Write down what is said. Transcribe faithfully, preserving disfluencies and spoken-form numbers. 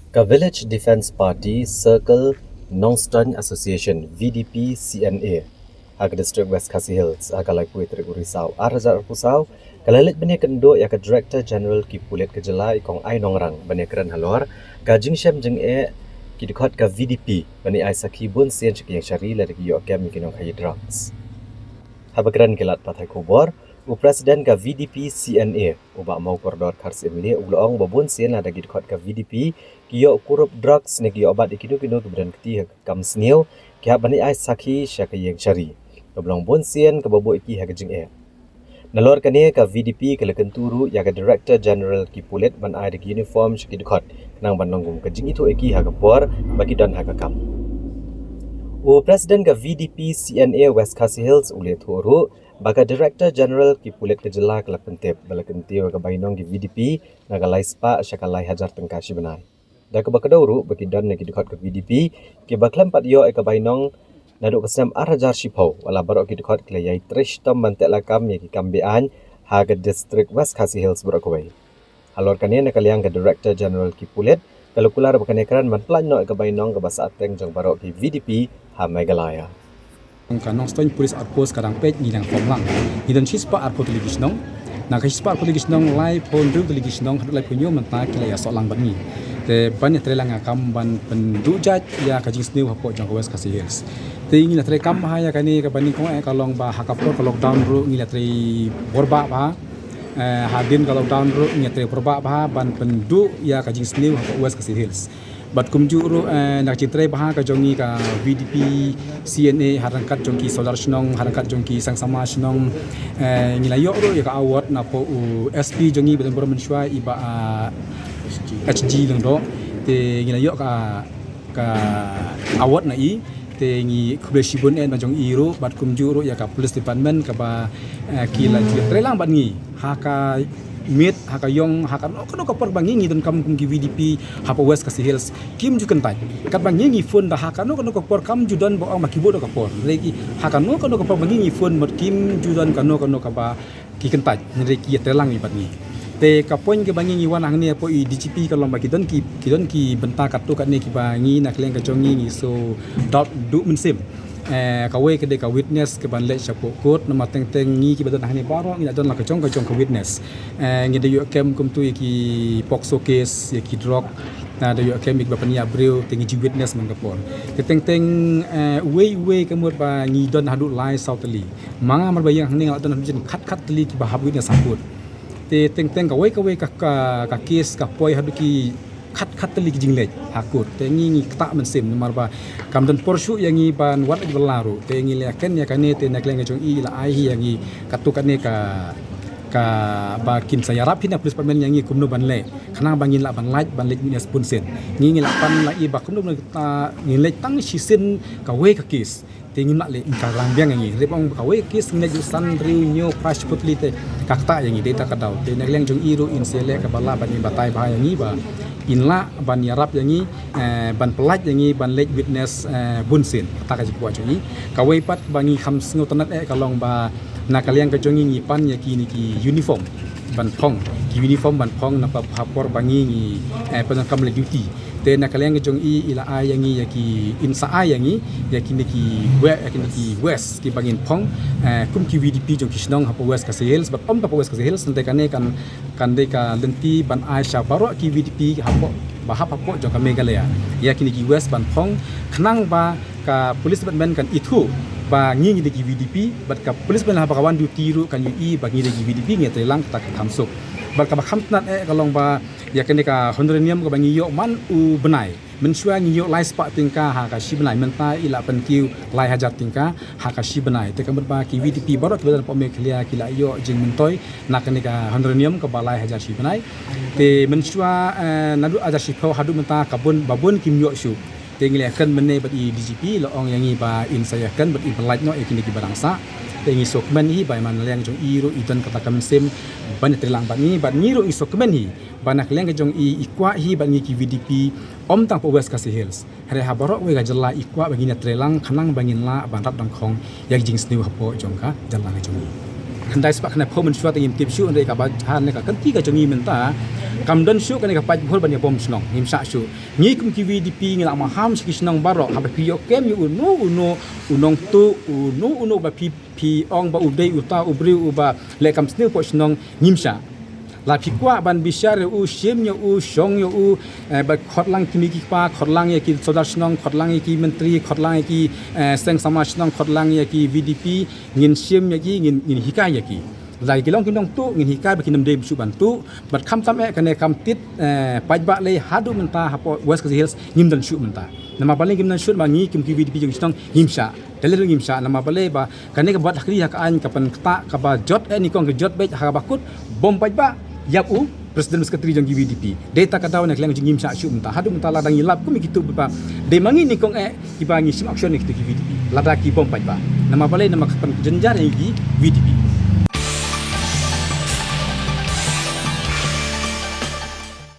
Ka Village Defence Party Circle Nongstoiñ Association, V D P C N A, ha ka District West Khasi Hills, ha ka laiphew tarik u Risaw ar hajar arphew saw, ka la leit ban ïakynduh ïa ka Director General ki pulit ka jylla, i Kong Ai Nongrang, ban ïakren halor ka jingshem jingeh ki dkhot ka V D P, ban ïa ai sakhi bun sien sha ka ïing shari lada ki ïoh kem ïa ki nongkhaïi drugs. Haba kren ki lad pathai khubor, u President ka V D P C N A, u Bah Mawkordor Kharsyiemlieh, u la ong ba bun sien lada ki dkhot ka V D P ki ïoh kurup drugs ne ki ïoh bat ïa kino kino kiba don kti ha ka kam sniew, ki hap ban ïa ai sakhi sha ka ïing shari. Kaba long bun sien kaba buh ïa ki ha ka jingeh. Nalor kane ka V D P ka la kyntu ruh ïa ka Director General ki pulit ban ai da ki uniform sha ki dkhot, khnang ban long kum ka jingithuh ïa ki ha ka por ba ki don ha ka kam. U President ka V D P C N A West Khasi Hills u la ïathuh ruh ba ka Director General ki pulit ka jylla ka la pyntip ba la kyntiew ïa ka bainong ki V D P na ka lai spah sha ka lai hajar tyngka shi bnai. Da kaba kdew ruh ba ki don na ki dkhot ka V D P kiba khlem pat ïoh ïa ka bainong naduh ka snem ar hajar shiphew, wat la baroh ki dkhot ki la ïai trei shitom ban teh lakam ïa ki kam be-aiñ ha ka District West Khasi Hills baroh kawei. Halor kane, na ka liang ka Director General ki pulit ka la kular ba kane ka dei ban pyllait noh ïa ka bainong kaba sahteng jong baroh ki V D P ha Meghalaya. Ka Nongstoiñ Police Outpost ka dang peit, ngi dang form lang. Ngi don shispah arphew tylli ki shnong. Na ka shispah arphew tylli ki shnong, laiphew hynriew tylli ki shnong haduh laiphew hynñiew mynta ki la ïasoh lang bad ngi. Te ban ïatrei lang ïa ka kam ban pynduh jait ïa ka jingsniew hapoh jong ka West Khasi Hills. Te ngi la trei kam bha ïa kane, kaba nyngkong eh ka long ba ha ka por ka lockdown ruh ngi la trei bor bha bha. Eh, hadien ka lockdown ruh ngi la trei bor bha bha ban pynduh ïa ka jingsniew hapoh West Khasi Hills. Bad kumjuh ruh, eh, na ka jingtrei bha ka jong ngi ka V D P C N A, ha ryngkat jong ki sordar shnong, ha ryngkat jong ki seng samla shnong, eh, ngi la ïoh ruh ïa ka award napoh u S P jong ngi ba don burom mynshuwa, i Bah, ah, H G Lyngdoh. Te ngi la ïoh ka, ka award na i. Te ngi khublei shibun eh na jong i ruh, bad kumjuh ruh ïa ka police department kaba, eh, ki la trei lang bad ngi ha ka miet, ha ka ïong, ha kano kano ka por ba ngi ngi donkam kum ki V D P hapoh West Khasi Hills, kim ju kyntait. Katba ngi ngi phone da ha kano kano ka por, kam ju don ba ong ba ki buh da ka por. Hynrei ki, ha kano kano ka por ba ngi ngi phone, mut kim ju don kano kano kaba ki kyntait. Hynrei ki ïatrei lang bad ngi. Te ka point kaba ngi ngi wan hangne hapoh i D G P ka long ba ki don ki, ki don ki bynta katto katne kiba ngi na ka liang ka jong ngi ngi shu doubt duh mynsiem. Eh, kawei ka dei ka witness kaban leit shapoh court, namar teng teng ngi kiba don hangne baroh ngi la don la ka jong ka jong ka witness. Eh, ngi da ïoh kem kumtu ïa ki POCSO case, ïa ki drug, na da ïoh kem ïa kiba pynïap briew, te ngi ju witness man ka por. Te teng teng, eh, uwei uwei ka mut ba ngi don haduh lai saw tylli. Ma nga mar ba ïeng hangne nga la don haduh jin khat khat tylli kiba hap witness ha court. Te teng teng kawei kawei ka, ka, ka case ka poi haduh ki khat khat tylli ki jingleit ha court. Te ngi ngi ktah mynsiem namar ba kam don por shuh ïa ngi ban wad ïa ki bylla ruh. Te ngi la ken ïa kane, te na ka liang ka jong i la ai hi ïa ngi katto katne ka, kaba kin sa ïarap hi na police department ïa ngi kumno ban leh, khnang ba ngin lah ban lait, ban leit witness bun sien. Ngi ngi la pan la i ba kumno ban leit, ah, ngin leit tang shisien kawei ka case. Te ngim lah leh, ka lang biang ïa ngi. Hynrei ba ong kawei ka case ngin leit san hynriew hynñiew phra shiphew tylli te ka ktah ïa ngi, dei ta ka daw. Te na ka liang jong i ruh in sa leh kaba lah ban in batai bha ïa ngi ba in lah ban ïarap ïa ngi, eh, ban pyllait ïa ngi ban leit witness, eh, bun sien. Kata ka jingkwah jong i. Kawei pat ba ngi kham sngewtynnat eh ka long ba na ka liang ka jong i ngi pan ïa kine ki uniform ban phong. Ki uniform ban phong na ka por ba ngi ngi, eh, pyndonkam leit duty. Te na ka liang ka jong i, i la ai ïa ngi ïa ki, in sa ai ïa ngi ïa kine ki we-, ïa kine ki vest kiba ngin phong, eh, kum ki V D P jong ki shnong hapoh West Khasi Hills, bad ym tang hapoh West Khasi Hills, hynrei kane kan, kan dei ka lynti ban ai sha baroh ki V D P hapoh, ba hap hapoh jong ka Meghalaya. Ïa kine ki vest ban phong, khnang ba ka police department kan ithuh ba ngi ngi dei ki V D P, bad ka police department haba ka wan duty ruh kan ïohi ba ngi dei ki V D P, ngi trei lang kata ka kham suk. Bad kaba kham tynnat eh ka long ba ïa kane ka honorarium kaba ngi ïoh man u bnai. Mynshuwa ngi ïoh lai spah tyngka ha ka shi bnai, mynta i la pynkiew lai hajar tyngka ha ka shi bnai. Te ka mut ba ki V D P baroh kiba don hapoh Meghalaya ki la ïoh jingmyntoi na kane ka honorarium kaba lai hajar shi bnai. Te mynshuwa, eh, naduh hajar shiphew haduh mynta ka bun, ba bun kim ïoh shuh. Te ngi la ïakren mynne bad i D G P, la ong ïa ngi ba in sa ïakren bad in pyllait noh ïa kine kiba dang sah. Te ngi sngewkmen hi ba man liang jong i ruh i don kata ka mynsiem ban ïatrei lang bad ngi, bad ngi ruh ngi sngewkmen hi ba na ka liang ka jong i, i kwah hi bad ngi ki V D P, ym tang hapoh West Khasi Hills, hynrei ha baroh kawei ka jylla i kwah ba ngin ïatrei lang khnang ba ngin lah ban rat dang khong ïa ka jingsniew hapoh jong ka jylla ka jong i. Khyndai spah khyndai phew mynshuwa te ngim tip shuh, hynrei kaba jhan ne ka kynti ka jong ngi mynta kam don shuh kane ka paidbah ban ïa bom shnong, ngim shah shuh. Ngi kum ki VDP ngi la maham sha ki shnong baroh, haba phi ïoh kem ïa uno uno u nongtuh, uno uno ba phi phi ong ba u dei uta u briew uba leh kam sniew hapoh shnong, ngim shah. La phi kwah ban bishar ïa u, shim ïa u, shong ïa u, eh, ba khot lang ki mei ki kpa, khot lang ïa ki sordar shnong, khot lang ïa ki myntri, khot lang ïa ki, eh, seng samla shnong, khot lang ïa ki VDP, ngin shim ïa ki, ngin, ngin hikai ïa ki. Lada ki long ki nongtuh, ngin hikai ba kin ym dei shuh ban tuh, bad khamtam eh kane kam tied, eh, paidbah lei haduh mynta hapoh West Khasi Hills ngim don shuh mynta. Namar balei ngim don shuh? Namar ngi kum ki VDP jong shnong ngim shah. Te lei ruh ngim shah, namar balei ba kane ka bad ha ka ri ha ka aiñ ka pynktah kaba jot eh nyngkong ka jot beit ha kaba kut bom paidbah ïap u president secretary jong ki VDP. Dei ta ka daw ne ka liang jong ngi ngim shah shuh mynta. Haduh mynta lada ngi lap kum ïa kito ba dei ma ngi nyngkong eh kiba ngi shim action ïa kito ki VDP. Lada ki bom paidbah. Namar balei? Namar ka pynjynjar ïa ki VDP.